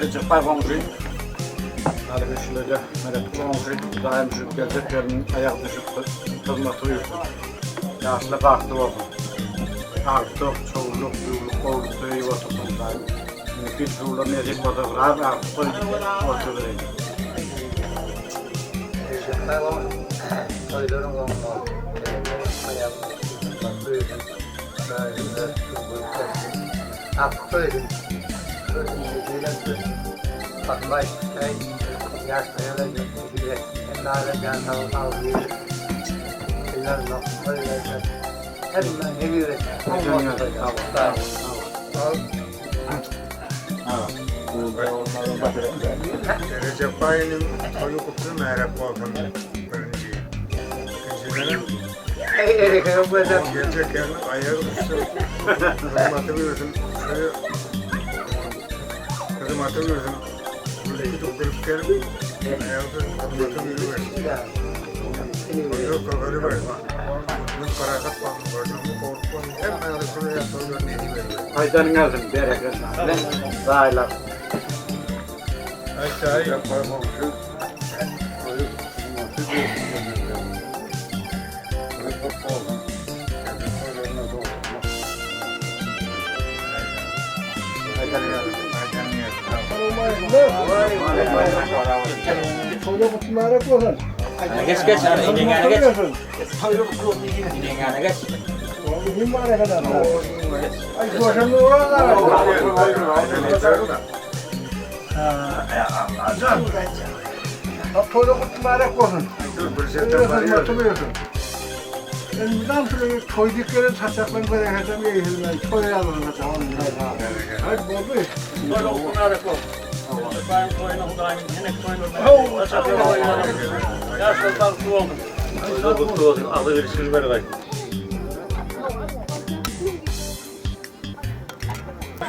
Rejep baý goňşy, Galyberşilede Meretgul goňşy, Hudaýym şu geljek gelniň aýagy düşüp hyzmaty buýursyn. Ýaşlar bagtly bolsun. Agtyk, çowluk, ýuwluk, gowluk söýüp otursyn Hudaýym. Indiki şular nesip bolsa biraz agtyk goýup oturybereýin. Rejep baý goňşy, toýlaryň oňuna bolsun. Gelenleriň aýagyny düşüp hyzmaty buýursyn. Hudaýym öz bersin. Agtyk söýsün. Recep baýynyň toýy gutly märek bolsun birinji. Ikinjidenem geljek ýeriniň aýagy düşsün, hyzmaty buyursun, şöyle hyzmaty buyursun. Gülüp gülüp gelip aýagy düşsün, hyzmaty buyurubersin. Toýlar köpelibersin. Mün parahat bolsun, gördüňmi, gowluk bolsun, hemmäňize şular ýaly toýlar nesip etsin. Aýdanyň gelsin, bereket bilen baýlar. Recep baý goňşy toýy hyzmaty buyursun geljek ýeriniň. Toýy köp bolsun. Geljek toýlaryna dogrulyk. Geç geç hadi ineňe geç. Ineňe geç.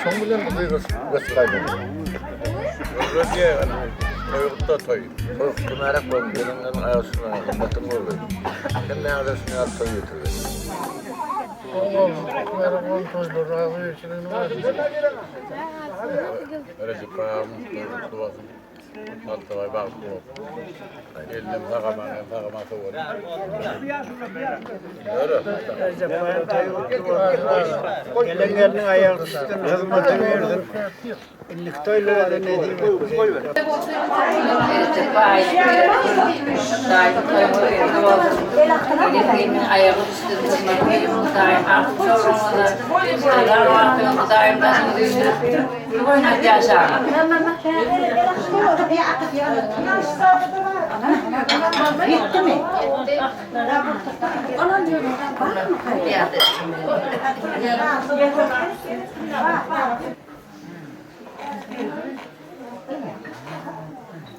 Şoň bilen Toýgutda toý. Toý mübärek bolsun. Geliňleriň aýagyna gymmatyň boldy. Hemmäňize şuny ýaly toý getirdi. Rejep baýamyň toýy gutly bolsun. Altabaý bagtly bolsun. Gelinem sag aman, hem sag aman sowalyň. Recep baýam toýy gutly bolsun. Gelen gelniň aýagy düşsün, hyzmaty buyursun. Indiki toýlara-da nesip etsin. Recep baý, Hudaýyň toýuňyz gutly bolsun. Gelen gelniň aýagy düşsün, hyzmaty buyursun. Hudaýym artyk çowlugyňyza, halal wagtyňyz Hudaýym daşyňyzy üýşürip, gül oýnap ýaşaň.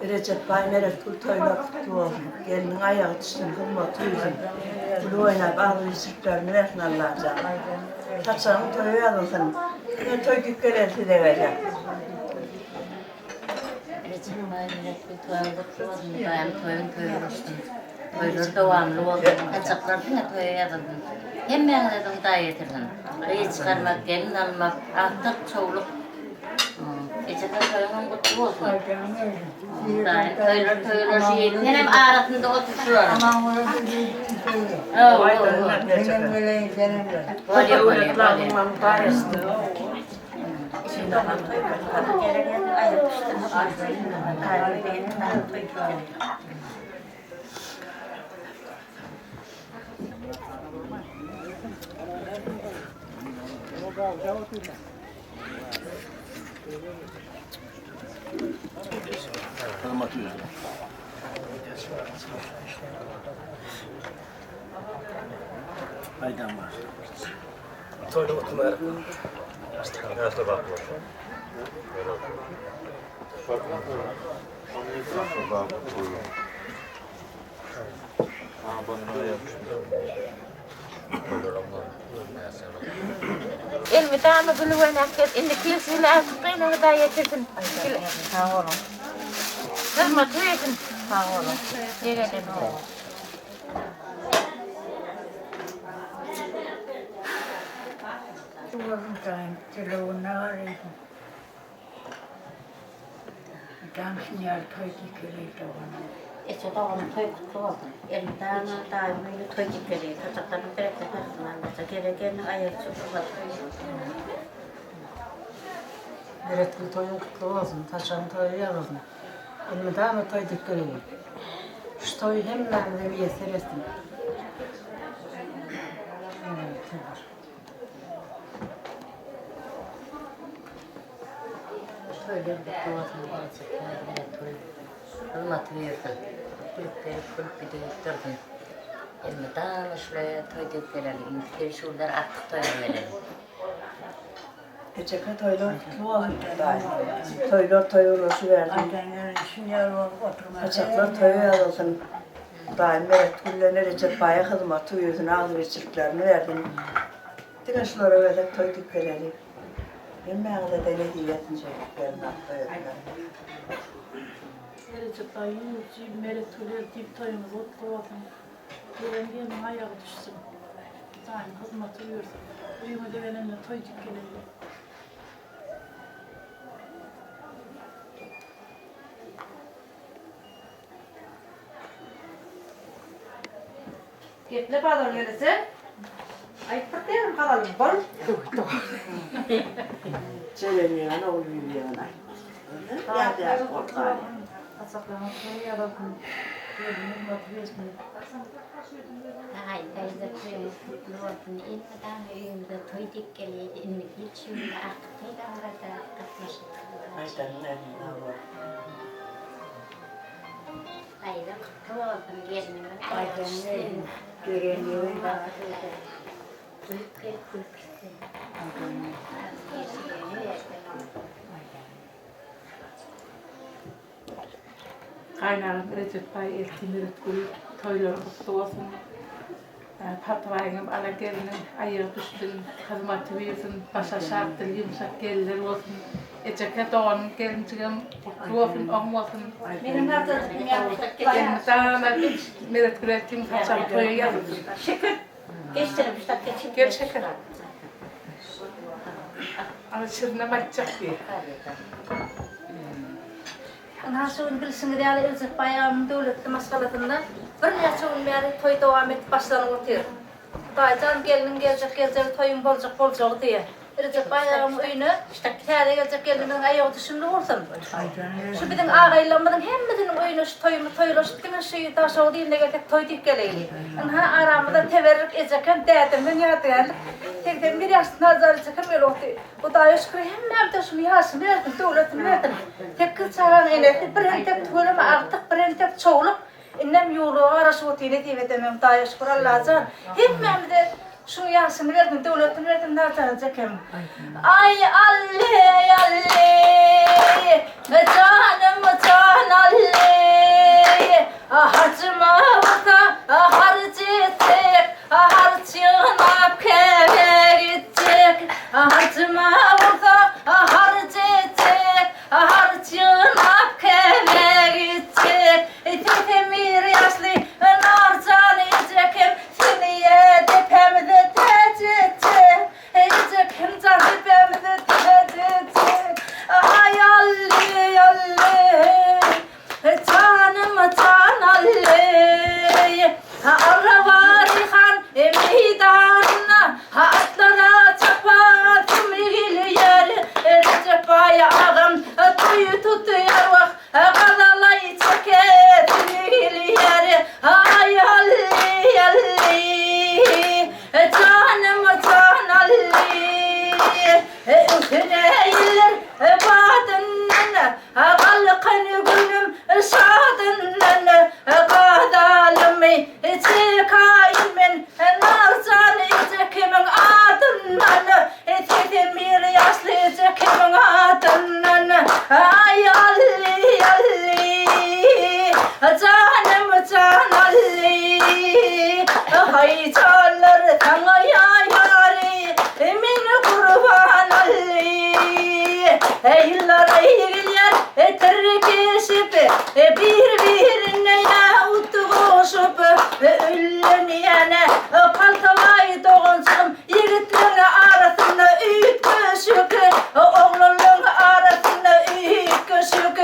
Rejep baý Meretgül toýlar gutly bolsun. Gelniň aýagy düşsün, hyzmaty üýsün. Gülüp oýnap agzy üýşüriklerini bersin Allajan. Saçagyň toýa ýazylsyn. Men toý diýip gelen size gelýän. Rejep baý Meretgül toýuň gutly bolsun Hudaýym toýuň toýa goşsun. Toýlar dowamly bolsun. Saçaklar diňe toýa ýazylsyn. Hemmäňize-de Hudaý ýetirsin. Gyz çykarmak, gelin almak, agtyk, çowluk. Ejeke toýuňam gutly bolsun. Hudaýym toýlar toýlar şeýle. Senem arasynda otur şularyň. Bolýa bolýa bolýa. Elmydama gülüp oýnap gez. Indiki ýyl şeýle artyk gyna Hudaý ýetirsin. Sag boluň. Hyzmaty bersin. Sag boluň. Ýegenim. Elmydam şuny ýaly toý dikeleý doganym. Eje doganym toý gutly bolsun. Elmydama daýym öýünde toý dikeleý. Saçaklaryny bereket bersin Allajan. Gelen gelniň aýagy çukur bolsun. Meretgül toýuň gutly bolsun. Saçagyň toýa ýazylsyn. Elmydama toý dikeleý. Şu toý hemmämize miýesser etsin. Toýlar gutly bolsun Geljek ýyl bize toý hyzmaty buýursyn. Gülüp gelip gülüp gidip dursun. Elmydama şular toý diýip geleli. Indiki ýyl şular artyk toýa geleli. Ejeke toýlar gutly bolsun Hudaý. Toýlar toý ulaşybersin. Saçaklar toýa ýazylsyn. Hudaýym Meret Gülden Rejep baýa hyzmaty buýursyn agzybirçiliklerini bersin. Diňe şulara gezek toý diýip geleli. Hemmäňize-de nesip etsin şeýdip gelmek, toý etmek. Rejep baý ýüwürji, Meret Güler diýip toýuňyz gutly bolsun. Gelen gelniň aýagy düşsün. Hudaýyň hyzmaty buýursyn. Öýüňize gelende toý diýip geleli. Geple bazar gelese, aýt bir terim galalym bol. Jeren ýeňen ogul bibi ýeňen aýtmaz. Ýa-da gorkar. Saçaklaryňyz toý ýazylsyn. Gelin hyzmaty bersin. Aý daýza toýuňyz gutly bolsun elmydama öýüňize toý dek geleýdi indiki ýyl çüwünde artyk toý dabarada gatnaşyp. Aýdanyň ähli bol. Daýza gutly bolsun gelniňiziň aýagy düşsün. Gülüp gelip gülüp gitsin. Gaýynagam Rejep baý elti Meretgül toýlary gutly bolsun. Patybaýyňam ala gelniň aýagy düşsün, hyzmaty buýursyn, başy aşak dili ýumşak gelinler bolsun. Ejeke doganyň gelinjigem gutly bolsun, oň bolsun. Elmydama Meretgül eltiň saçagy toýa ýazylsyn. Şeker. Geçsene bir ştat geçip. Gel şeker. Ana şirinem aýtjak diýýär. Ynha şu gün bilşiňiz ýaly Rejep baýramyň döwletli maşgalasynda birnäçe gün bäri toý dowam edip başlanyp otyr. Hudaýjan gelniň geljek geljegi toýuň boljak boljagy diýýär. Rejep baýramyň öýüne täze geljek gelnimiziň aýagy düşümli bolsun. Şu biziň agaýlarymyzyň hemmesiniň öýüne şu toýumyz toýlaşyp diňe şu Daşoguz iline gelsek toý diýip geleýli. Ynha aramyzda teberrik ejekem dädemden ýadygärlik 81 ýaşly Nazar ejekem öli otyr. Hudaýa şükür hemmämize şuny ýaşyny bersin, döwletini bersin. Sekiz çagaň enesi, bir entek tüweleme agtyk, bir entek çowluk. Indem ýuwluga garaşyp otyr nesip edemem Hudaýa şükür Allajan hemmämize şuny ýaşyny bersin, döwletini bersin Narjan ejekem. Aý Alle Alle janym jan Alle harjyma bolsa harç etsek harç ýygnap käbä gitjek harjyma bolsa harç etsek harç ýygnap käbä gitjek 81 ýaşly Narjan ejekem seni depämize täç etjek ejekem jan depämize täç etjek aý Alle Alle Janym jan Alle Arrabary han meýdanyna Atlara çapasym gelýär Rejep baý agam toý tutýar Wah gazalaý çekesim gelýär Aý Alle Alle Janym jan Alle Öwsene iller badyndan Galkan günüm şadyndan Gazalymy çekaýyn men Narjan ejekimiň adyndan 81 ýaşly ejekimiň adyndan Aý Alli Alli Janym jan Alli Haý janlar saňa ýary Men gurban Alli Ýyllar eýilýär tirkeşip, Bir-birine ýa ut goşup, Öllenýän paltabaý doganjygym, Ýigitleň arasynda üýtgeşik, Oglanlaň arasynda üýtgeşik.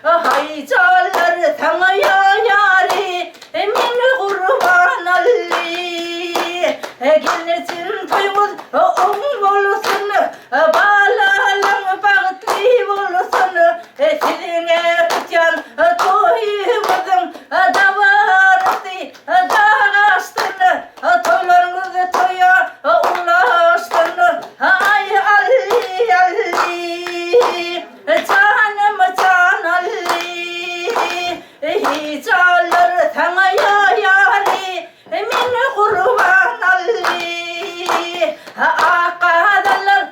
Haýjallar saňa ýaýary, Men gurban Ally. Gelnejem toýuňyz oň bolsun, Balalaň bagtly bolsun, Siziň-ä tutýan toýuňyzyň Dabarasy dag aşsyn, Toýlaryňyz toýa ulaşsyn, Aý Ally, Ally. Janym jan Ally, Hijalar saňa ýaýary, Men gurban Ally. Ak gazanlar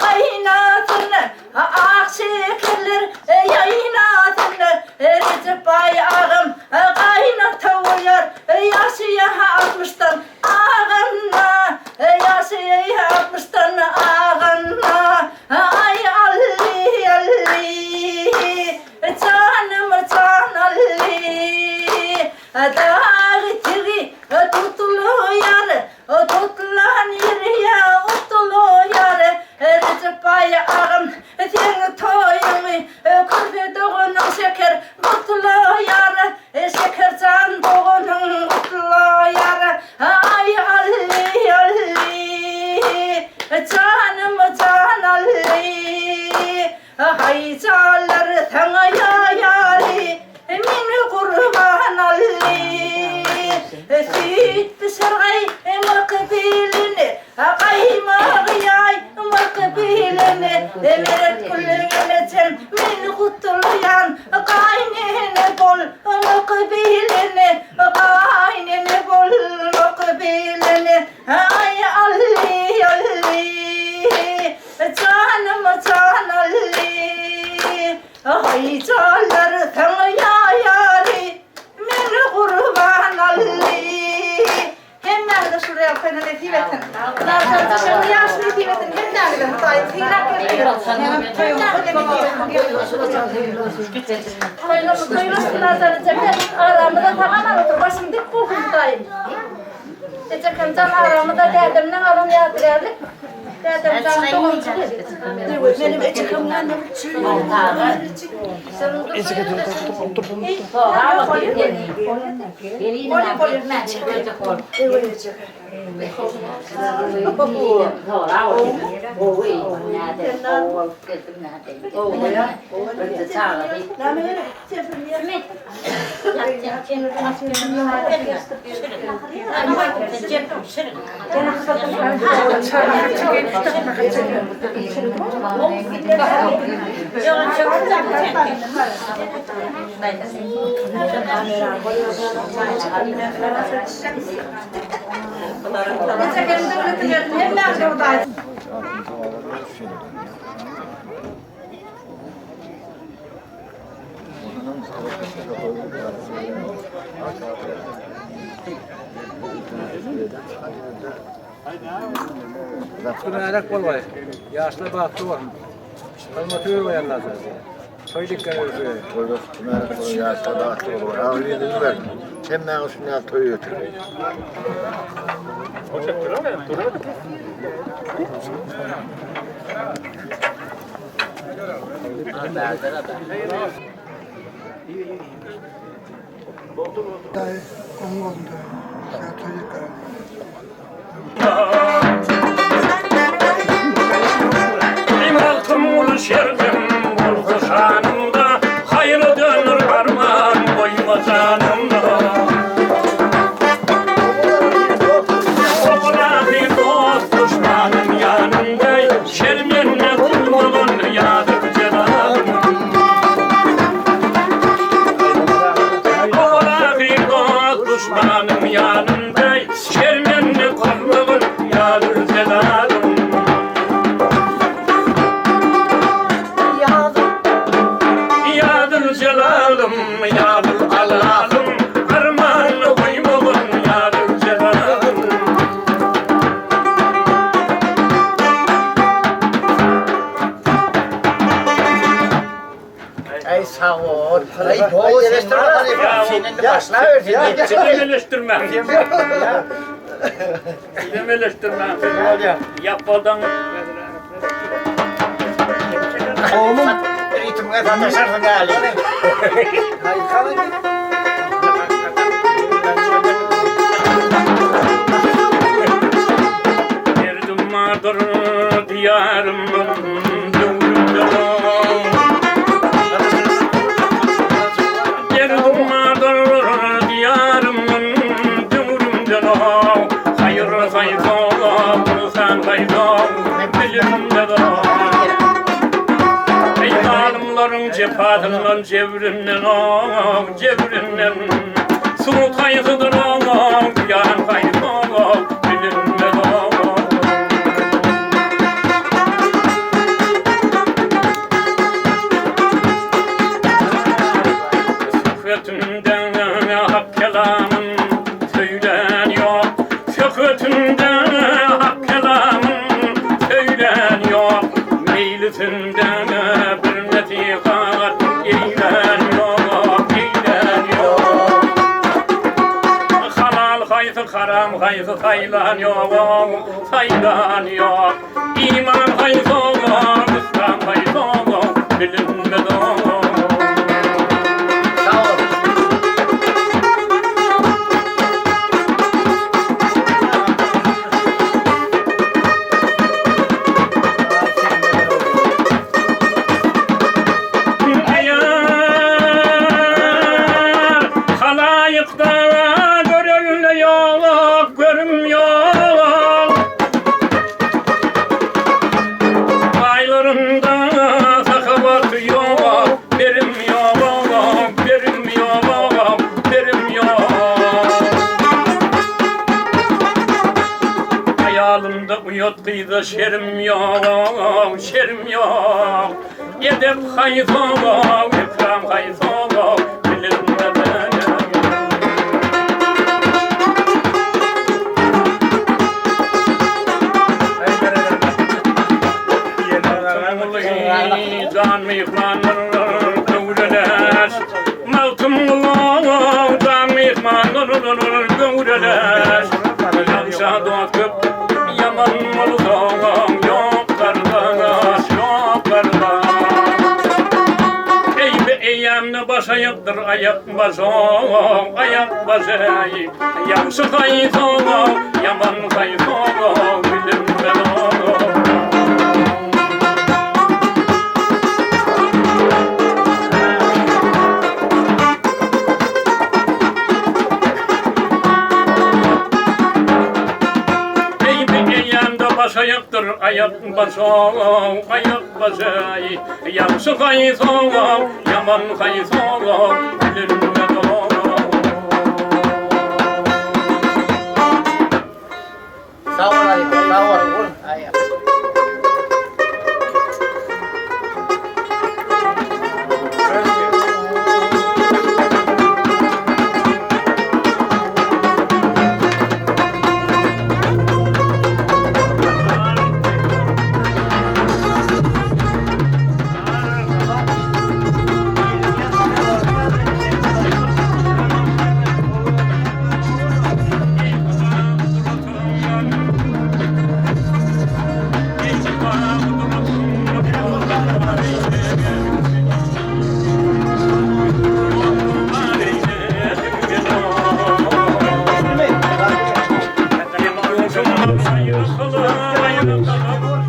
gaýnasyn, Ak şekerler ýaýnasyn, Rejep baý agam gaýnata bolýar, Ýaşy altmyşdan aganda, Ýaşy altmyşdan aganda. Aý Ally, Ally, janym jan Ally, Dag etegi tutulýar, Tutulan ýeri utulýar, Rejep baý agam seň toýuňy, Körpe doganyň Şeker gutlaýar, Şeker jan doganyň gutlaýar. Aý Ally, Ally, janym jan Ally, Haýjallar saňa ýaýaly, Men gurban Ally. Süýt bişir gaýmak bilini, Gaýmagy ýaýmak bilini, Meret gül enejem, men gutlaýan, Gaýynene bolmak bilini, Gaýynene bolmak bilini, Aý Ally, Ally, janym jan Ally, Haýjallar saňa ýaýaly, Men gurban Ally. Hemmäňize şul ýagdaýda nesip etsin. Hudaýjan şol ýagşy nesip etsin hemmäňize Hudaýym sylap bersin. Toýlaryňyz toý bolsun Nazar ejeme aramyzda sag-aman otur başyň dik bolsun Hudaýym. Ejekem jan aramyzda dädemden galan ýadygärlik. Dädem jan doganjyk. Menem ejekem Mübärek bolgaý. Ýaşlar bagtly bolsun. Hyzmaty görmeý Allajan. Toý dikkat edip. Toýlar mübärek bolsun, ýaşlar bagtly bolsun. Agzybirligini bersin. Hemmäňiz şuny ýaly toý götürin. Magtymguly şerdim bolsa şanymda, Haýra döner arman goýma janymda. Ogulahy dost duşmanyň ýanynda, Şermende kylmagan ýadyr jelalym. Ogulahy dost duşmanyň ýanynda, Şermende kylmagan ýadyr jelalym. Ýadyr jelalym, ýadyr alalym, Armanda goýmagyn ýadyr jelalym. Aý sag bol. Aý bol sen indi başlaber sen. Sizem eleşdirmäň. Sizem eleşdirmäň. Ýapbadan. Oglum. Özüňe sataşarsyň ýaly. Derdim bardyr diýarymyň döwründe Derdim bardyr diýarymyň döwründe Haýyr haýsa, sen haýsa bilimde Eý zalymlaryň jepasyndan jebrinden oh jebrinden Suw haýsydyr oh ýan haýsy oh bilinmez oh. Söhbetinde hak kelamyn söýlän ýok Söhbetinde hak kelamyn söýlän ýok Meýlisinde bir nesihat eýlän ýok Eýlän ýok Halal haýsy haram haýsy saýlan ýok Saýlan ýok Iman haýsy yslam haýsy bilinmez Eýer halaýykda görelde ýok, görüm ýok. Baýlarynda sahawat ýok, berim ýok, berim ýok, berim ýok. Aýalymda uýat gyza şerim ýok, şerim ýok. Edep haýsy, ekram haýsy, bilinmez. Magtymguly jan myhmandyr göwreler Magtymguly jan myhmandyr göwreler Ýagşa dost köp, ýaman bolsaň ýok gardaş, ýok gardaş. Eý, be eýämde baş aýakdyr, aýak başa, aýak başa. Ýagşy haýsy, ýaman haýsy, bilinmez. Eý, bi eýämde baş aýakdyr, aýak başa, aýak başa. Ýagşy haýsy, ýaman haýsy, bilinmez. Sag bol Aýgül, sag bol.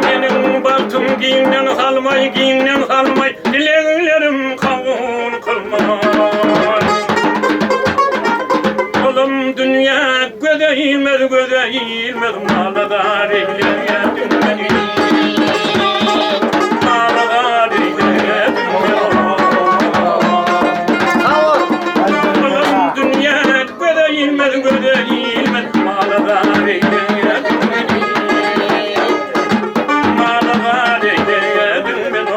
Meniň bagtym giňden salmaý, giňden salmaý, Dileglerim kabul kylmaý. Olam dünýä göze ilmez, göze ilmez, Mala-zar eýleýär meni. Mala-zar eýleýär meni. göze ilmez Mala zar eýlediň meni Mala zar eýlediň meni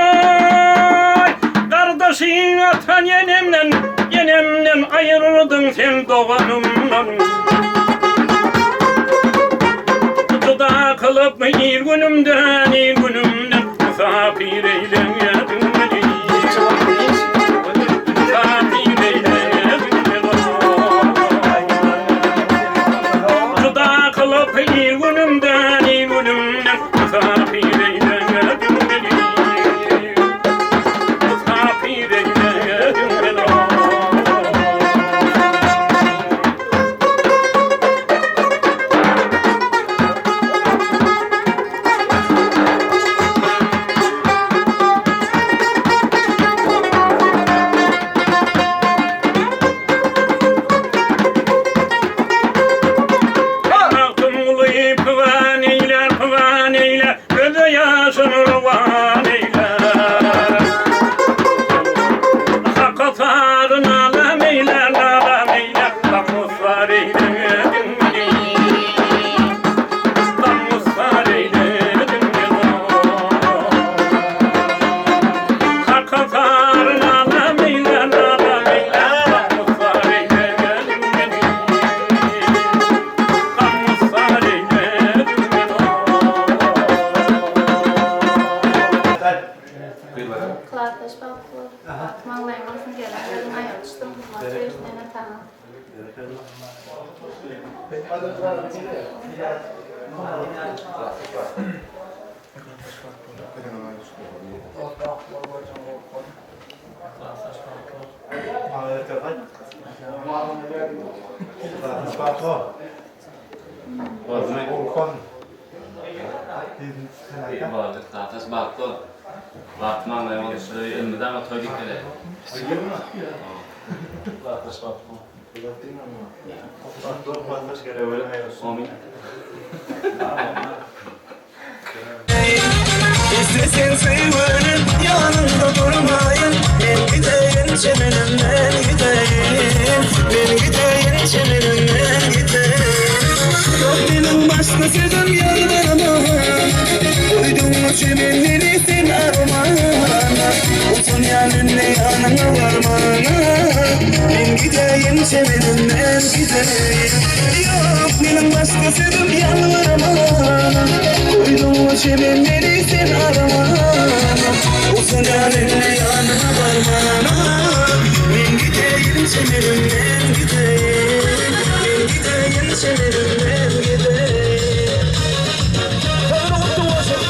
Oý, gardaşyň atan enemden, enemden aýryldyň sen doganymdan. Juda kylyp il-günümden, il-günümden mysapyr eýleýädiň meni. Mysapyr eýleýädiň meni. Juda kylyp il-günümden, il-günümden mysapyr eýleýädiň meni. Mysapyr eýleýädiň meni. Magtymguly pygan eýlär, pygan eýlär, Göze ýaşyn rowan eýlär. Haka sary nalam eýlär, nalam eýlär, Gam-guslar eýlediň meni. Gam-guslar eýlediň meni. Haka sary nalam eýlär, nalam eýlär, Gam-guslar eýlediň meni. Gam-guslar eýlediň meni. Klasdaş bagtly bol. Bagty maňlaýyň bolsun gelin gelin aýagy düşsün gymmat bersin ene saňa. Klasdaş bagtly bol. Bagty maňlaýyň bolsun şular elmydama toý dikele. Islesen söýgünim ýanyňda durmaýyn Men gideýin çemenim men gideýin Men gideýin çemenim men gideýin Ýok meniň başga sözüm ýalbarma Goýduňmy çemenleri sen armana Utanýan indi ýanyňa barmana Men gidäýin çemenim men gidäýin Ýok meniň başga sözüm ýalbarma Goýduňmy çemenleri sen armana Utanýan indi ýanyňa barmana Men gidäýin çemenim men gidäýin Men gidäýin çemenim men gidäýin. Toýuň gutly bolsun.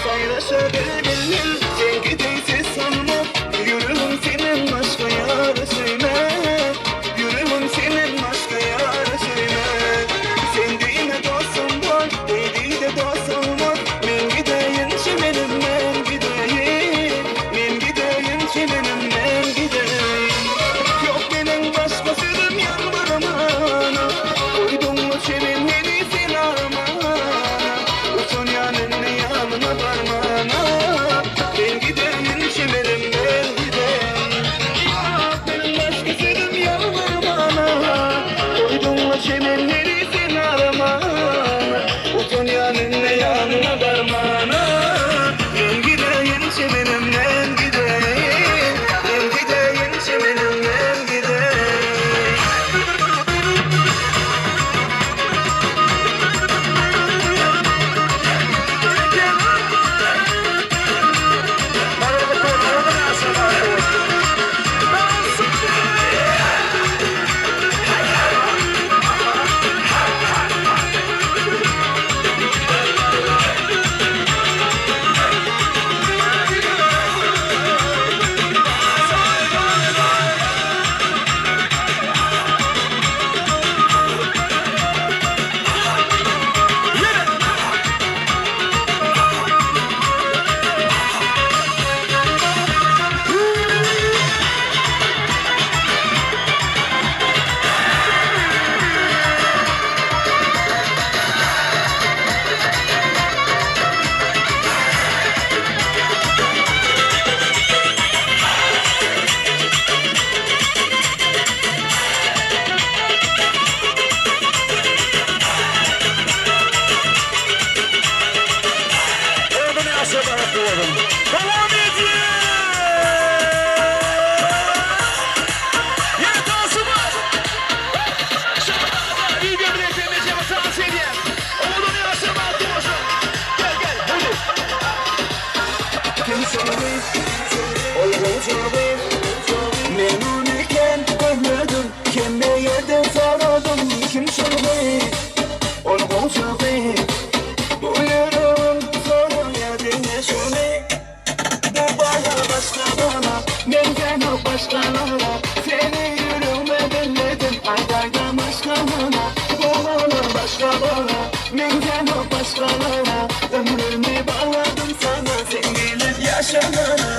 Saýraşa bilbiller, seňki deý. ýaşamana.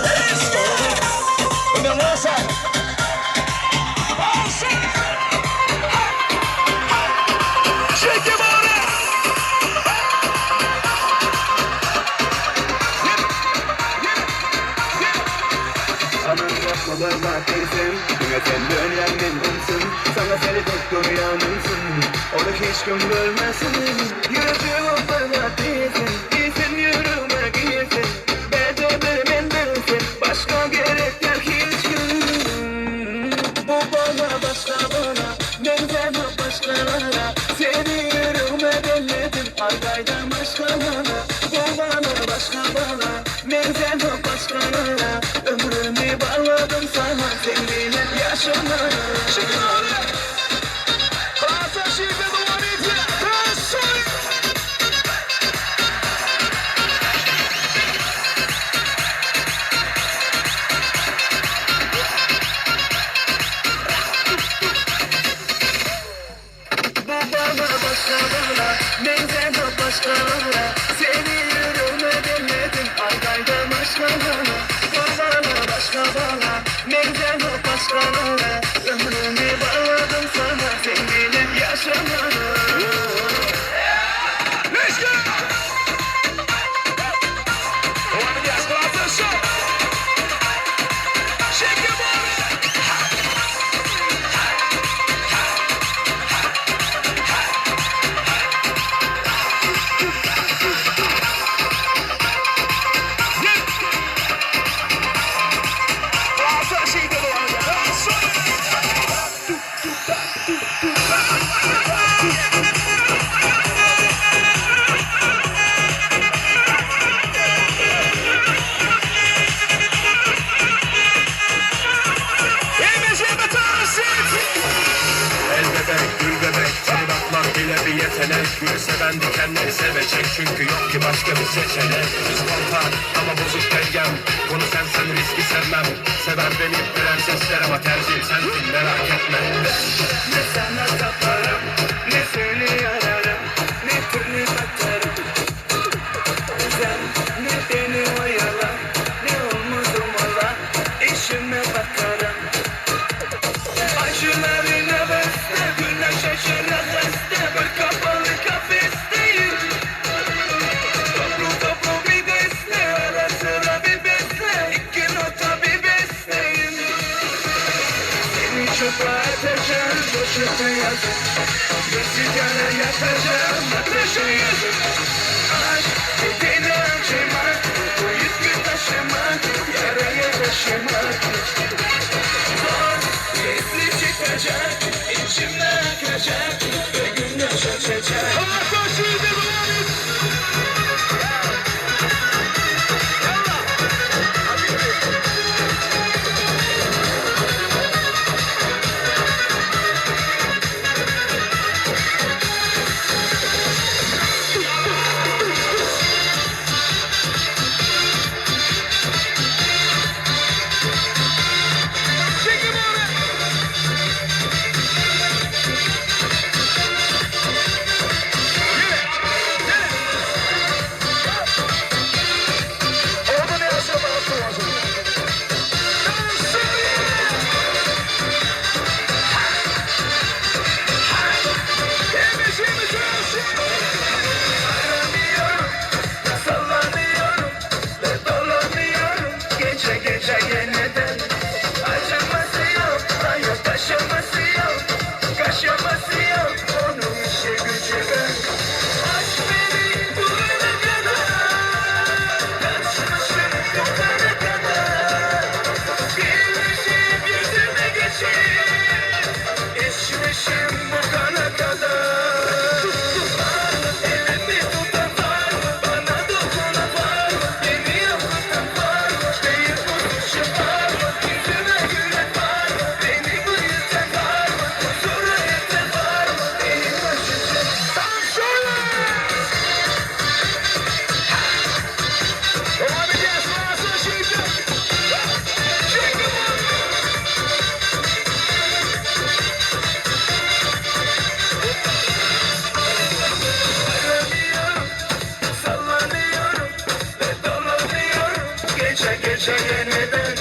Geçeyeneden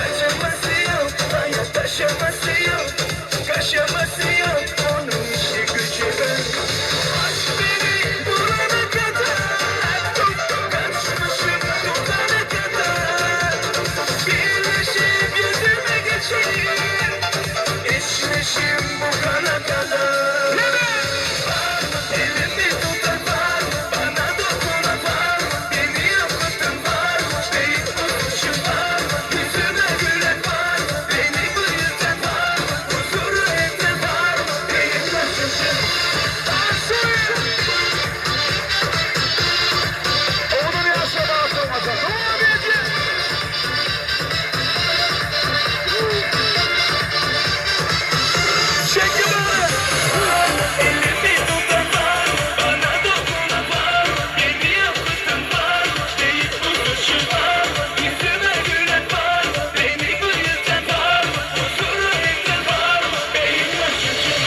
Acıması yok, hayat aşaması yok Kaşaması yok, onun işi gücü ben Aşk beni bulana kadar Tuttu kaçmışım tutana kadar Birleşip yüzüme geçeyim İçmişim bu kana kadar Elimi tutan var mı? Bana dokunan var mı? Beni yoklatan var mı? Deyip tutuşum var mı? Yüzüme gülen var mı? Beni bayıltan var mı? Huzuru evde var mı? Deyip tutuşum Elimi tutan var mı? Bana dokunan var mı? Beni yoklatan var mı? Deyip tutuşum var mı? Yüzüme gülen var mı? Beni bayıltan var mı? Huzuru evde var mı? Deyip tutuşum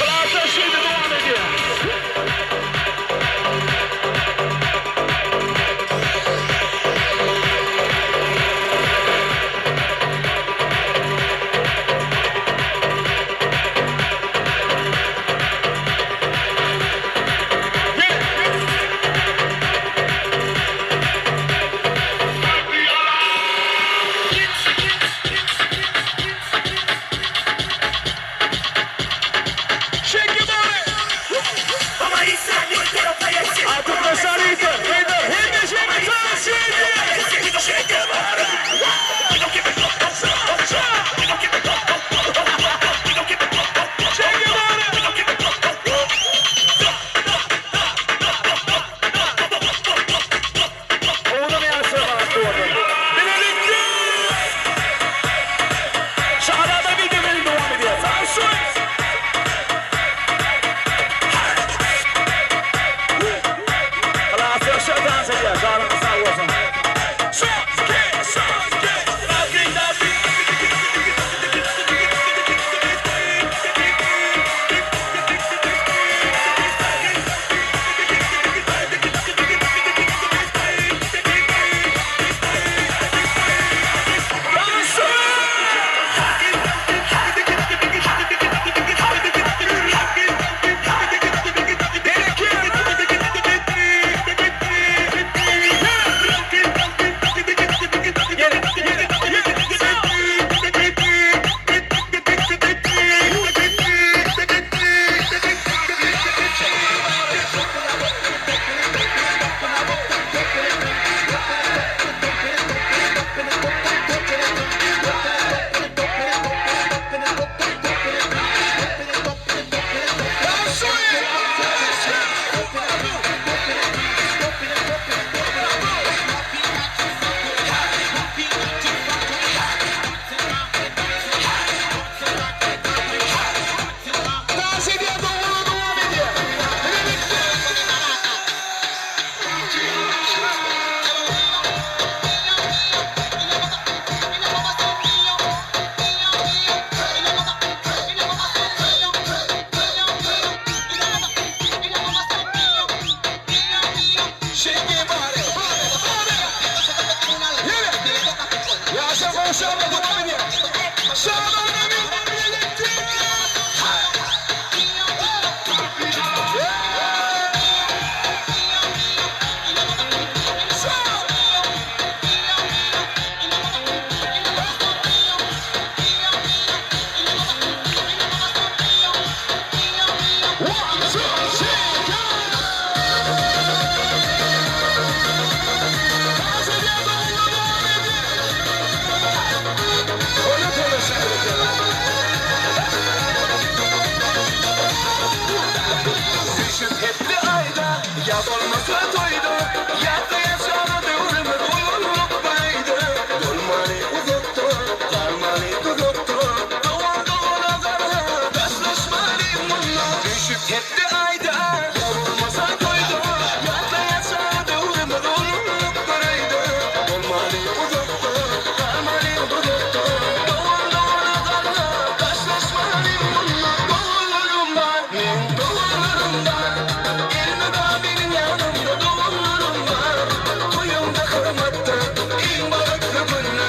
Yanımda doğumlarım var. Toyumda hırmattı, en balıklı günler.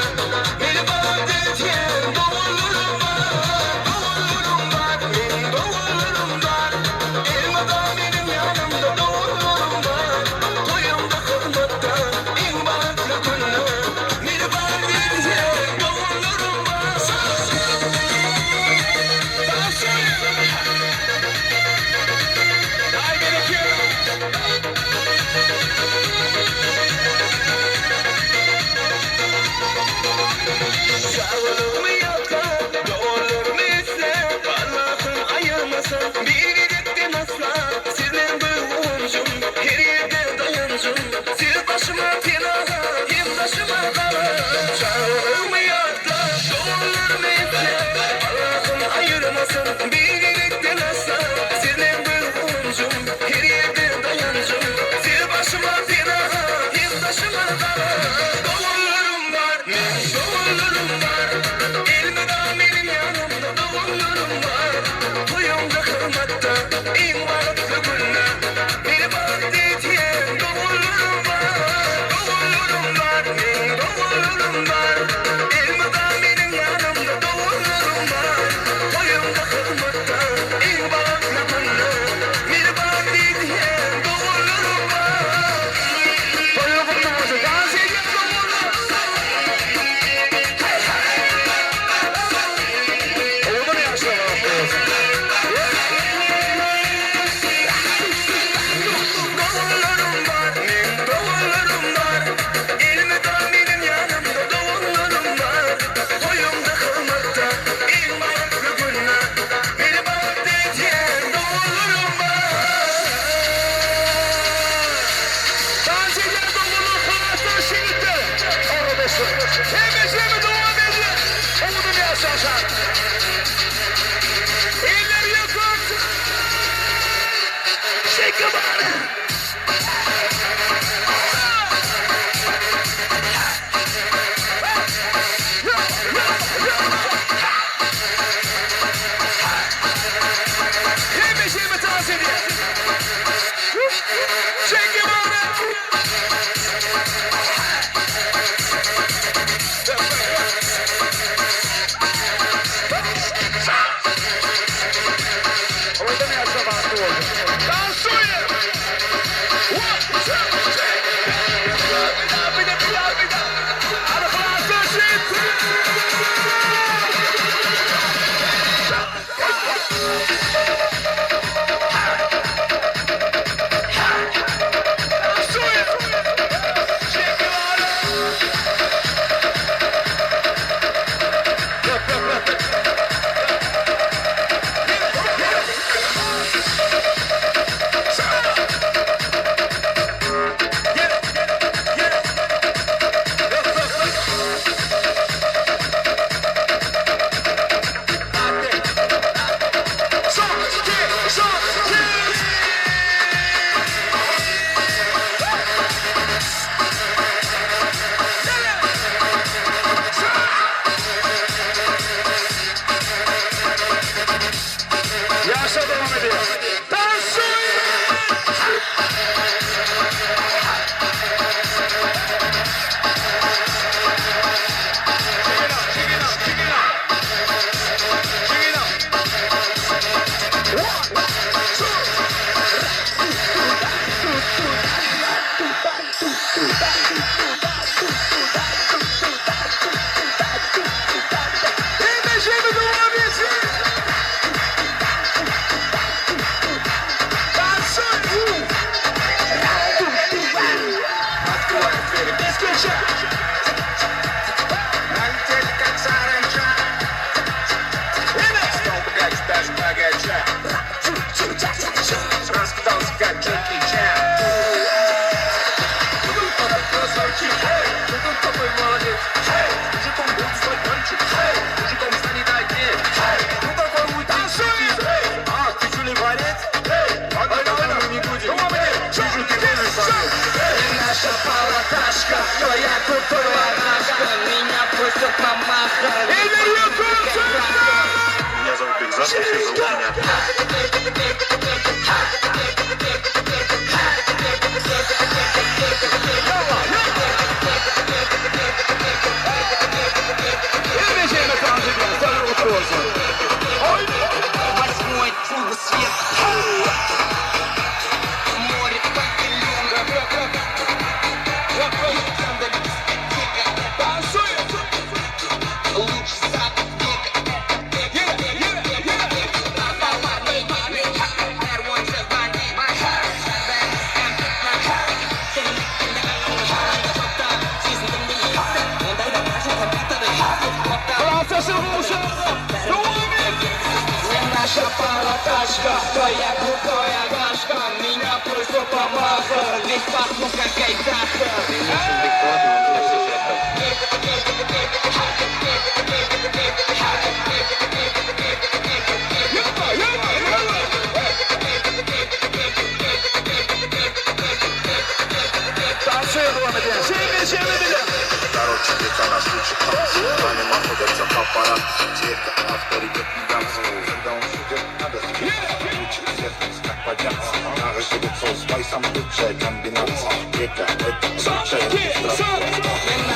Наша пора. пара тачка Твоя крутая тачка Меня просто помазал Ведь пахну как айдаха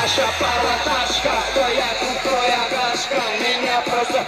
Наша пара тачка, твоя крутая тачка Меня просто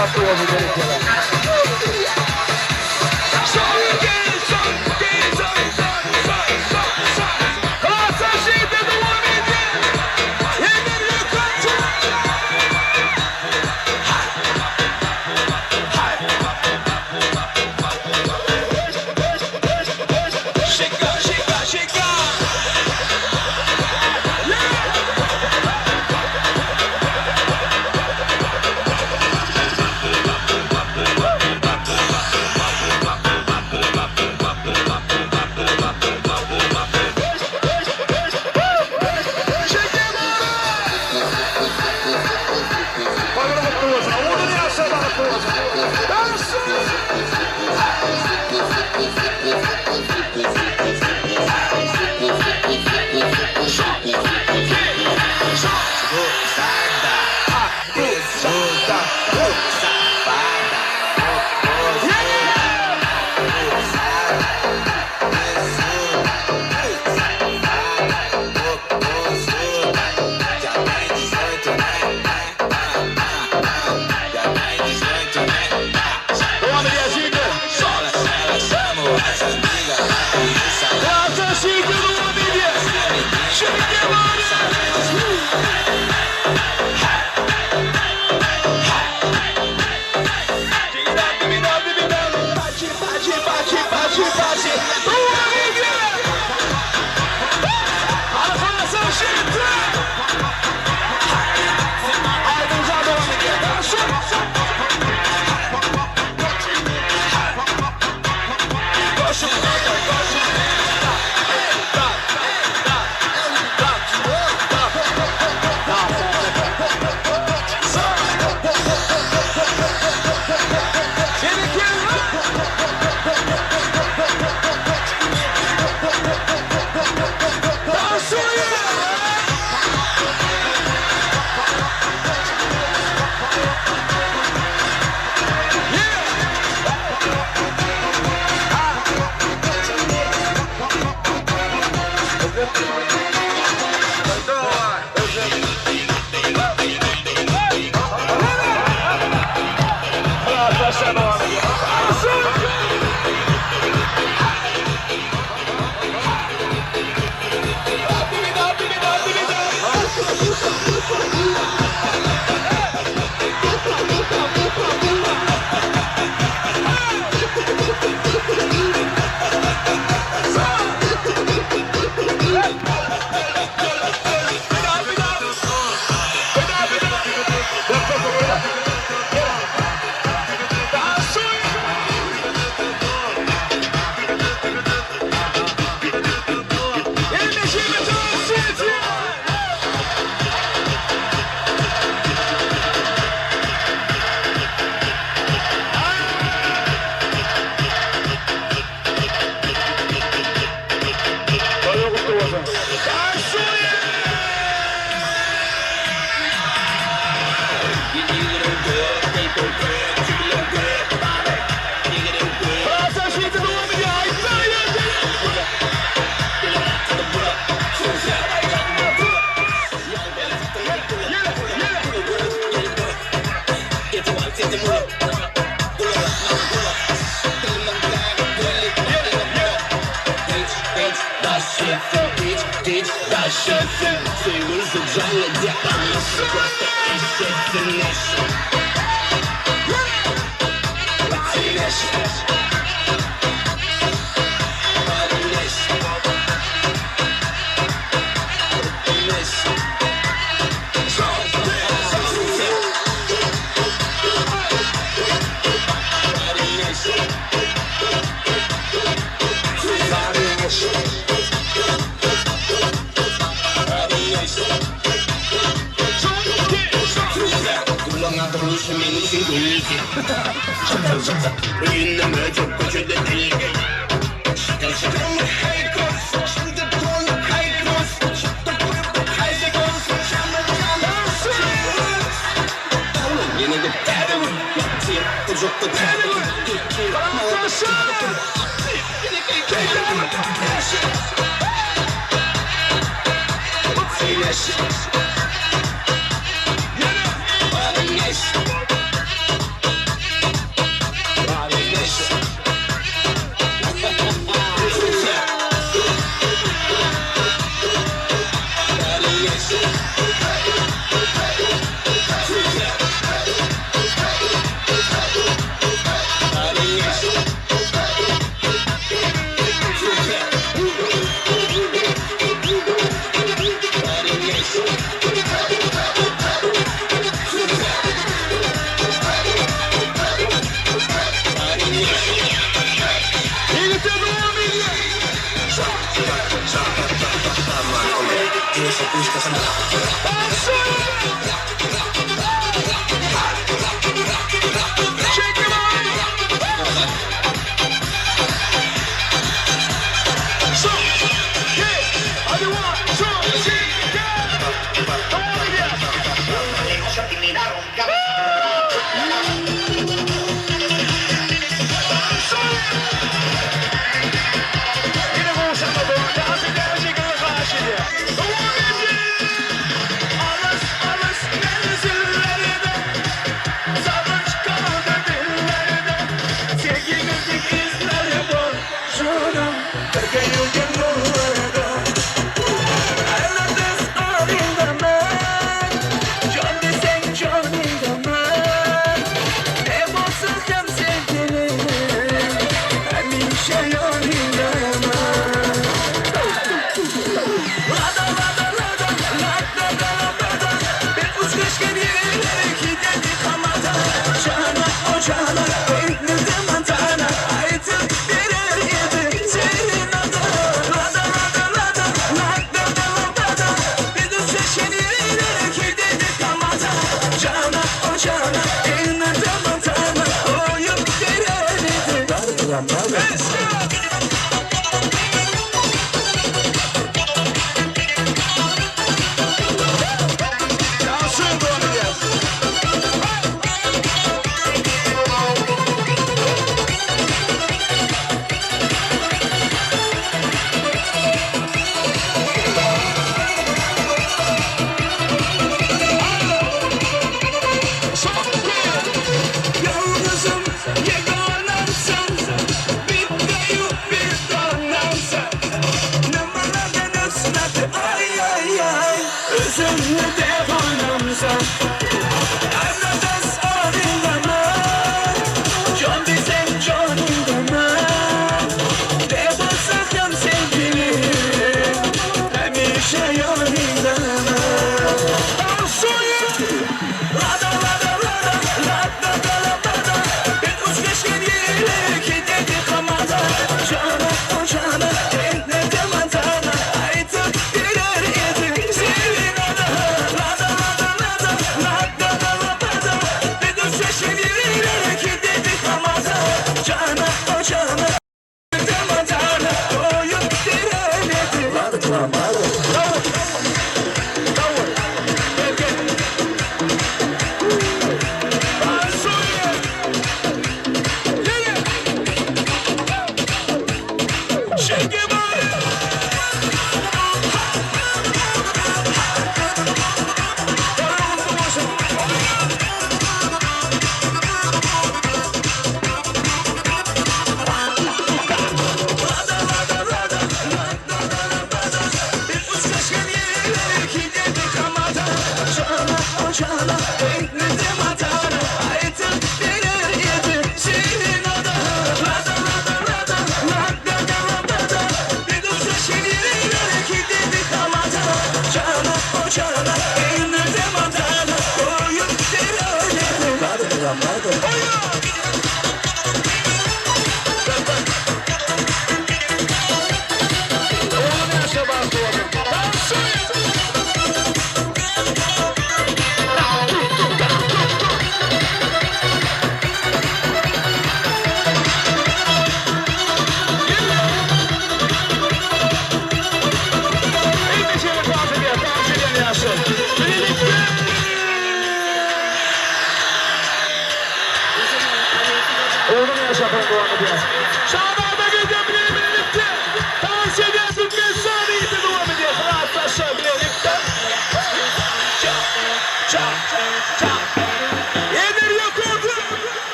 Bagtly bolsun berekella.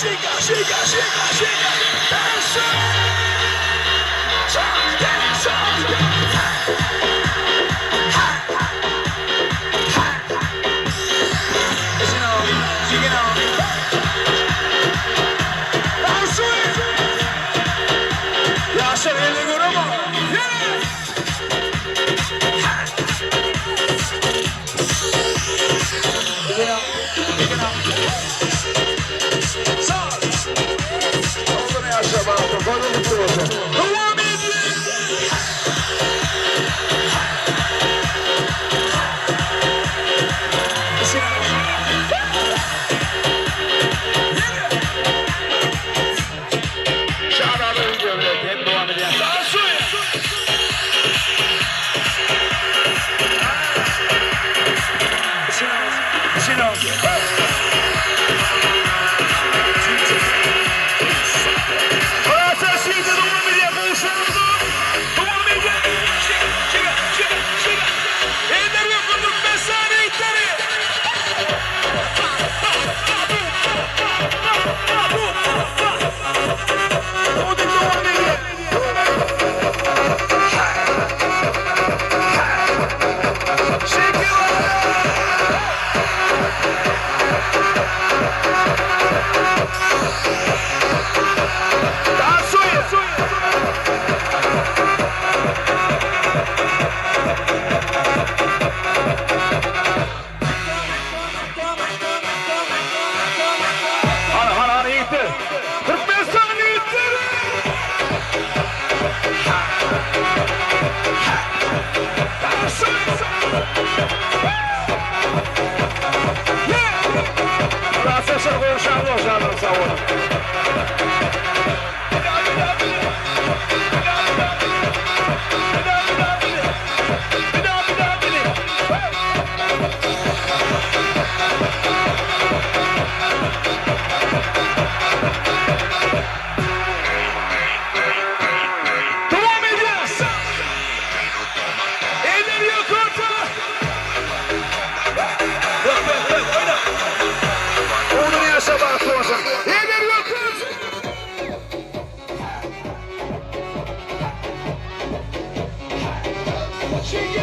Shake, shake, shake, shake. Çeýe.